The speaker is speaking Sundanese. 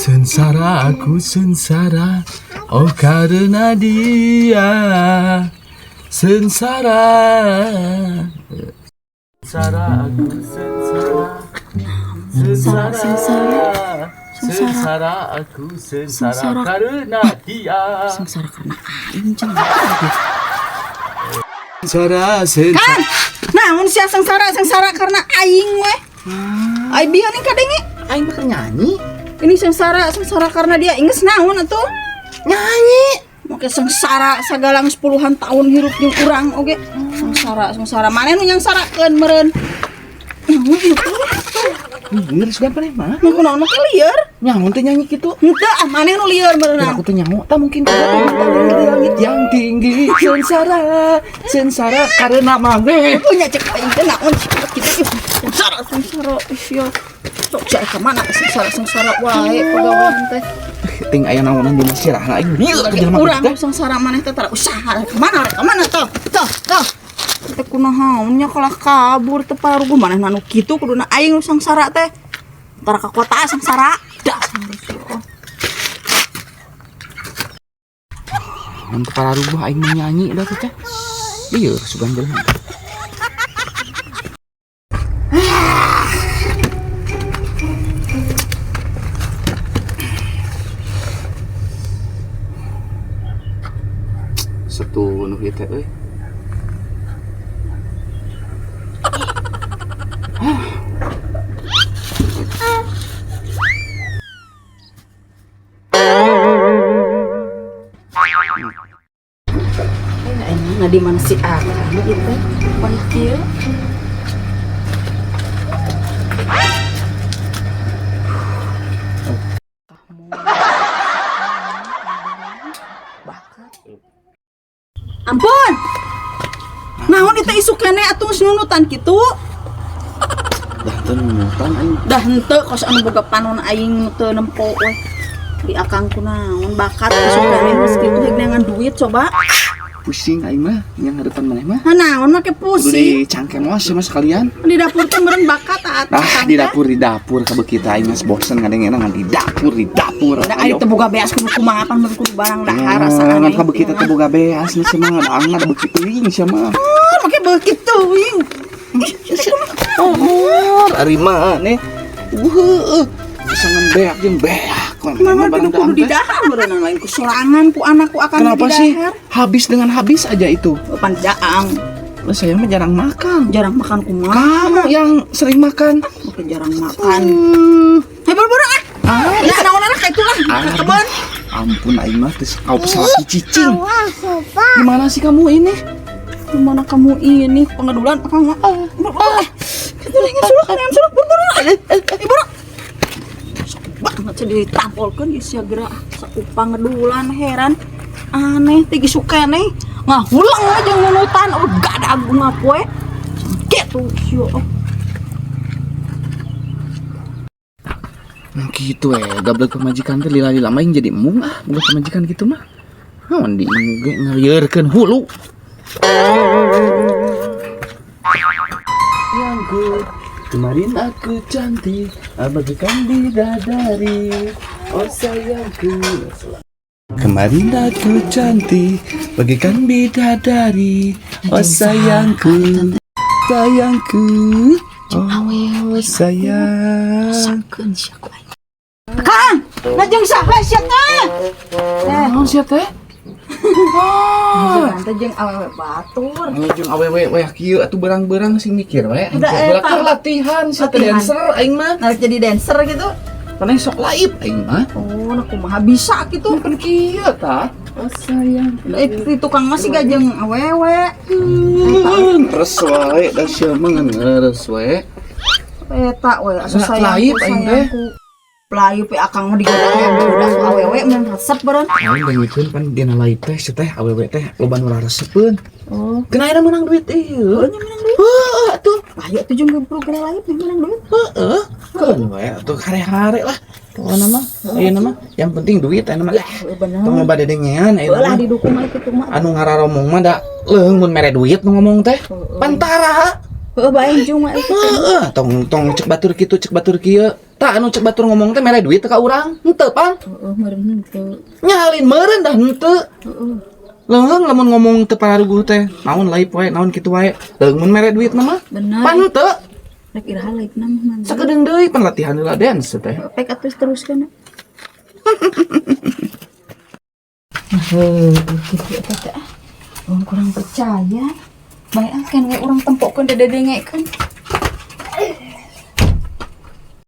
Sengsara aku sengsara, oh karena dia. Sengsara. Sengsara aku sengsara. Sengsara, Sengsara. sengsara aku sengsara, Sengsara. Karena dia. Sengsara karena aing cenah. Sengsara, sengsara. Kan, naon sia sengsara sengsara karena aing we. Ai bieu nih kadenge. Aing mah keur nyanyi. Ini sengsara sengsara karena dia inges naon atuh? Nyanyi. Make sengsara sagalang sepuluhan tahun hirup jeung urang oge. Sengsara sengsara maneh nu nyangsarakeun meureun. Naon ieu teh? Lieur sugan maneh mah. Nu kunaon make lieur? Nyaho teh nyanyi kitu. Henteu ah maneh nu lieur meureunna. Aku tuh nyaho tah mungkin di langit yang tinggi. Sengsara, sengsara karena maneh. Punya cek aing teh naon sih kitu. Sengsara sengsara ih ya. Sok sia ka mana sengsara sengsara wae pagawean teh. Ting aya naonan di sirahna aing lieur ka jelema Urang teh. Sengsara maneh teh tara usaha rek mana rek mana toh toh toh. Teh kunaon nya kalah kabur teh paruguh maneh nu kitu kuduna aing nu sengsara teh. Tara ka kota sengsara. Dasar sia. Mun teu pararuguh aing mah nyanyi da teh. Lieur sugan jelema. Satu nu ieu teh euy. Nah, di mana si Akang ieu teh? Poe kieu. Ampun. Naon itu isuk keneh atuh geus nunutan kitu? Dah teu nunutan aing. Dah henteu kos anu boga panon aing teu nempo we. Di akang kunaon bakat isuk keneh geus kitu heug neangan duit coba. Pusing aing mah yang hadapan maneh mah. Nah, naon make Kudu pusing. dicangkemos sama sekalian. Di dapur teh meureun bakat atuh. Ah, di dapur kabeh kita aing geus bosen ngadengena ngan di dapur, di dapur. Da ari teu boga beas kudu kumaha pan meureun kudu barang dahar rasa Ngan aneh. kabeh kita teu boga beas nih sama ngan beuki teuing sia mah. Oh, make beuki teuing. Oh, ari maneh. Heueuh. Bisa ngan beak jeung beak. Mama kudu kudu di dahar meureun lain ku sorangan ku anak ku akang Kenapa di sih dahar. habis dengan habis aja itu? Oh, pan jaang, Lah, saya mah jarang makan. jarang makan kumaha? Kamu yang sering makan. Make jarang makan. Hei buru-buru ah. Ah, Ya naon lah ka itulah ka Aduh. kebon. Ampun aing mah teu kau salaki cicing. Gimana sih kamu ini? Gimana kamu ini pengedulan akang mah. Ah, buru-buru ah. Kitu lah suluk ngan suluk buru-buru. Eh, buru. Sakit banget saya ditampolkeun geus sia geura sakupa ngedulan heran. Aneh teh geus keneh ngahulang aja ngunutan oh gadag bunga poe. Gitu sia. Nah, gitu gablek pamajikan teh lila-lila mah jadi embung ah, boga pamajikan gitu mah. Naon di ge ngalieurkeun hulu. Sayangku, kemarin aku cantik, bagaikan bidadari. Oh sayangku. Kemarin aku cantik, bagaikan bidadari. Oh sayangku, sayangku. Oh sayang. Sakeun sia ku aing. Kang, lajeng saha sia teh? Naon sia teh? Oh, teh jeung awewe batur. Jeung awewe we kieu atuh berang-berang sing mikir we. Udah, Berak eta. latihan sia teh Latihan. dancer aing mah. Nah, jadi dancer gitu. Paneh sok laib aing mah. Oh, nah kumaha bisa gitu. Kan kieu tah. Oh sayang. Eh, di tukang masih gajeng awewe. Terus wae da sia mah ngan ngeres wae. Eta we asa Nggak sayangku laib, aing teh. sayangku. Laib we akang mah digoda-goda ku awewe mun resep beureun. Aing dangukeun pan dina laib teh sia teh awewe teh loba nu raresepeun. Oh, Kena ayeuna meunang duit ieu. nya menang duit. Heuh atuh. Ayo tuh jeung program laib nih menang duit. Heeh. Keun wae atuh hare-hare lah. Pokona mah ayeuna mah yang penting duit ayeuna mah lah. Heuh bener. Tong loba dedengean ayeuna Ulah mah. didukung mah kitu mah. Anu ngararomong mah da leuheung mun mere duit nu ngomong teh. Heeh. Pantara. Heeh, bae jung mah. Heeh, tong tong cek batur kitu, cek batur kieu. Tah anu cek batur ngomong teh mere duit teh ka urang. Henteu pan. Heeh, meureun henteu. Nyalin meureun dah henteu. Heeh. Leung lamun ngomong teu pararuguh teh, naon laip wae, naon kitu wae. Leung mun mere duit mah. Bener. Pan henteu. Rek iraha laip na mah man. Sakedeung deui pan latihan heula dance teh. Pek atuh teruskeun. Nah, heuh, kitu eta teh ah. Urang kurang percaya. Bae ah kan we urang tempokeun dededengekeun.